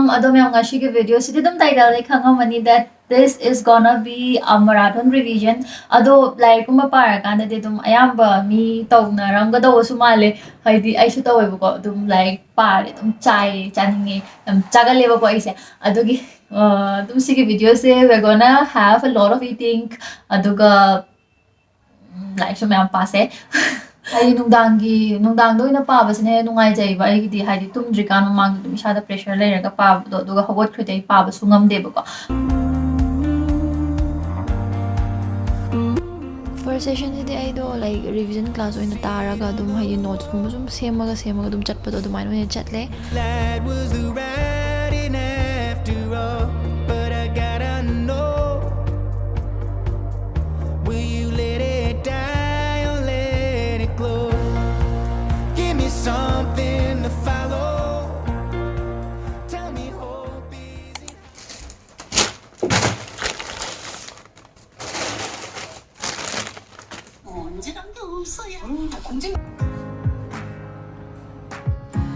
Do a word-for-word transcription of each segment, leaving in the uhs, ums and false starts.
ꯑꯗꯣ ꯃꯌꯥꯝ, ꯉꯁꯤꯒꯤ ꯚꯤꯗꯤꯑꯣꯁꯤꯗꯤ ꯑꯗꯨꯝ ꯇꯥꯏꯇꯜꯗꯩ ꯈꯪꯉꯝꯃꯅꯤ that this is gonna be a marathon revision. ꯑꯗꯣ ꯂꯥꯏꯔꯤꯛꯀꯨꯝꯕ ꯄꯥꯔꯀꯥꯟꯗꯗꯤ ꯑꯗꯨꯝ ꯑꯌꯥꯝꯕ ꯃꯤ ꯇꯧꯅꯔꯝꯒꯗꯧꯕꯁꯨ ꯃꯥꯜꯂꯦ, ꯍꯥꯏꯗꯤ ꯑꯩꯁꯨ ꯇꯧꯋꯦꯕꯀꯣ꯫ ꯑꯗꯨꯝ ꯂꯥꯏꯔꯤꯛ ꯄꯥꯔꯦ ꯑꯗꯨꯝ ꯆꯥꯏꯌꯦ, ꯆꯥꯅꯤꯡꯉꯦ, ꯌꯥꯝ ꯆꯥꯒꯜꯂꯦꯕꯀꯣ ꯑꯩꯁꯦ꯫ ꯑꯗꯨꯒꯤ ꯑ, ꯑꯗꯨꯝ ꯁꯤꯒꯤ ꯚꯤꯗꯤꯑꯣꯁꯦ we're gonna have a lot of eating, ꯑꯗꯨꯒ ꯎꯝ, ꯂꯥꯏꯔꯤꯛꯁꯨ ꯃꯌꯥꯝ ꯄꯥꯁꯦ꯫ ꯑꯩ ꯅꯨꯡꯗꯥꯡꯒꯤ ꯅꯨꯡꯗꯥꯡꯗ ꯑꯣꯏꯅ ꯄꯥꯕꯁꯤꯅ ꯍꯦꯟꯅ ꯅꯨꯡꯉꯥꯏꯖꯩꯕ ꯑꯩꯒꯤꯗꯤ, ꯍꯥꯏꯗꯤ ꯇꯨꯝꯗ꯭ꯔꯤꯀꯥꯟ ꯃꯃꯥꯡꯗ ꯑꯗꯨꯝ ꯏꯁꯥꯗ ꯄ꯭ꯔꯦꯁꯔ ꯂꯩꯔꯒ ꯄꯥꯕꯗꯣ, ꯑꯗꯨꯒ ꯍꯧꯒꯠꯈ꯭ꯔꯗꯤ ꯑꯩ ꯄꯥꯕꯁꯨ ꯉꯝꯗꯦꯕꯀꯣ꯫ ꯐꯥꯔꯁ ꯁꯦꯁꯟꯁꯤꯗꯤ ꯑꯩꯗꯣ ꯂꯥꯏꯛ ꯔꯤꯚꯤꯖꯟ ꯀ꯭ꯂꯥꯁ ꯑꯣꯏꯅ ꯇꯥꯔꯒ ꯑꯗꯨꯝ, ꯍꯥꯏꯗꯤ ꯅꯣꯠꯁꯀꯨꯝꯕ ꯁꯨꯝ ꯁꯦꯝꯃꯒ ꯁꯦꯝꯃꯒ ꯑꯗꯨꯝ ꯆꯠꯄꯗꯣ ꯑꯗꯨꯃꯥꯏꯅ ꯑꯣꯏꯅ ꯆꯠꯂꯦ꯫ That was the writing after all, but I gotta know. Will you let it die or let it glow? Give me something to follow. Tell me hope is in. 언제 감도 없어요. 음, 공진.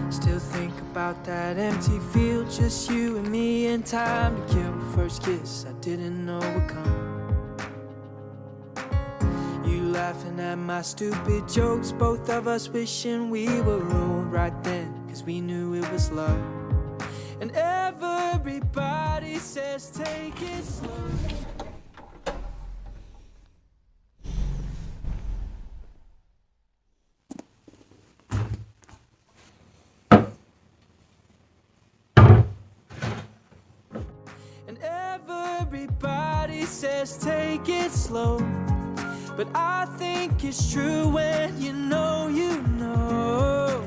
Still think about that empty field, just you and me and time to kill. First kiss, I didn't know would come. You laughing at my stupid jokes, both of us wishing we were old right then, 'cause we knew it was love. And everybody says take it slow. And everybody says take it slow, but I think it's true when you know, you know.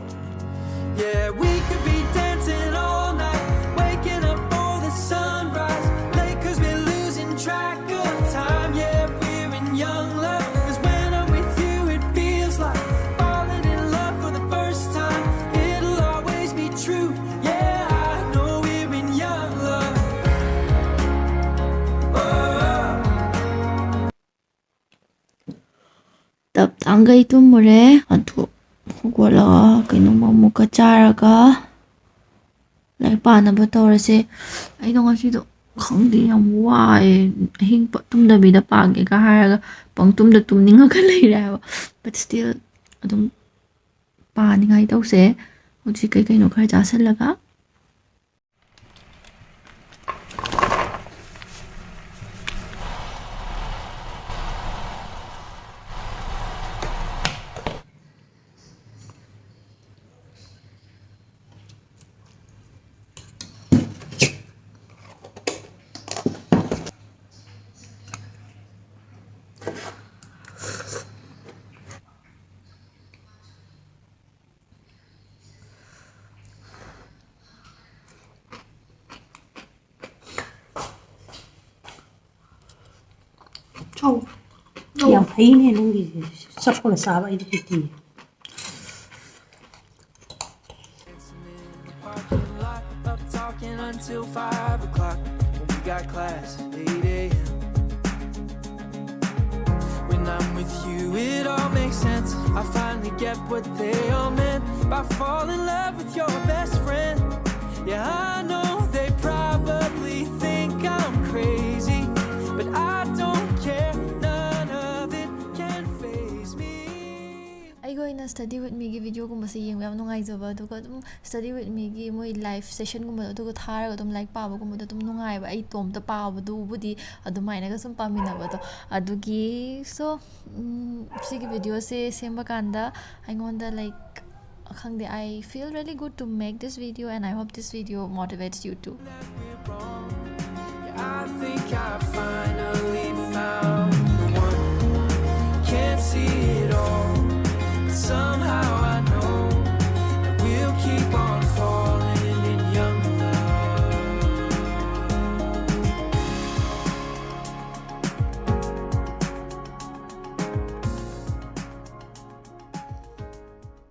Yeah, we could be dancing all night, waking up for the sunrise, late 'cause we're losing track of time. Yeah, we're in young love, 'cause when I'm with you it feels like falling in love for the first time. It'll always be true. Yeah, I know we're in young love. Oh. ꯇꯞ ꯇꯥꯡꯈꯩ ꯇꯨꯝꯃꯨꯔꯦ꯫ ꯑꯗꯨ ꯍꯧꯒꯠꯂꯒ ꯀꯩꯅꯣꯝꯃ ꯑꯃꯨꯛꯀ ꯆꯥꯔꯒ ꯂꯥꯏꯔꯤꯛ ꯄꯥꯅꯕ ꯇꯧꯔꯁꯦ꯫ ꯑꯩꯗꯣ ꯉꯁꯤꯗꯣ ꯈꯪꯗꯦ, ꯌꯥꯝ ꯋꯥꯏꯑꯦ꯫ ꯑꯍꯤꯡ ꯄ-, ꯇꯨꯝꯗꯕꯤꯗ ꯄꯥꯒꯦꯒ ꯍꯥꯏꯔꯒ ꯄꯪꯇꯨꯝꯗ ꯇꯨꯝꯅꯤꯡꯉꯒ ꯂꯩꯔꯦ ꯍꯥꯏꯕ꯫ But still ꯑꯗꯨꯝ ꯄꯥꯅꯤꯡꯉꯥꯏ ꯇꯧꯁꯦ꯫ ꯍꯧꯖꯤꯛ ꯀꯩ ꯀꯩꯅꯣ ꯈꯔ ꯆꯥꯁꯤꯜꯂꯒ꯫ ꯆꯥꯎ꯫ ꯌꯥꯝ ꯐꯩꯅꯦ ꯅꯪꯒꯤꯁꯦ꯫ ꯆꯞꯄꯒ ꯆꯥꯕ ꯑꯩꯗꯤ ꯍꯩꯇꯤꯌꯦ꯫ Up talking until five o'clock when we got class at eight a.m. When I'm with you, it all makes sense. I finally get what they all meant by fall in love with your best friend. Yeah, I know they probably think I'm crazy, but I don't care. None of it can phase me. ꯑꯩꯒꯤ ꯑꯣꯏꯅ Study with Meꯒꯤ videoꯒꯨꯝꯕꯁꯦ ꯌꯦꯡꯕ ꯌꯥꯝ ꯅꯨꯡꯉꯥꯏꯖꯕ, ꯑꯗꯨꯒ ꯑꯗꯨꯝ Study with Meꯒꯤ ꯃꯣꯏ live sessionꯒꯨꯝꯕꯗꯣ ꯑꯗꯨꯒ ꯊꯥꯔꯒ ꯑꯗꯨꯝ ꯂꯥꯏꯔꯤꯛ ꯄꯥꯕꯒꯨꯝꯕꯗꯣ ꯑꯗꯨꯝ ꯅꯨꯡꯉꯥꯏꯕ, ꯑꯩ ꯏꯇꯣꯝꯇ ꯄꯥꯕꯗꯨꯕꯨꯗꯤ ꯑꯗꯨꯃꯥꯏꯅꯒ ꯁꯨꯝ ꯄꯥꯃꯤꯟꯅꯕꯗꯣ꯫ ꯑꯗꯨꯒꯤ so ꯎꯝ, ꯁꯤꯒꯤ videoꯁꯦ ꯁꯦꯝꯕ ꯀꯥꯟꯗ ꯑꯩꯉꯣꯟꯗ, like, ꯈꯪꯗꯦ, I feel really good to make this video and I hope this video motivates you too. I think I finally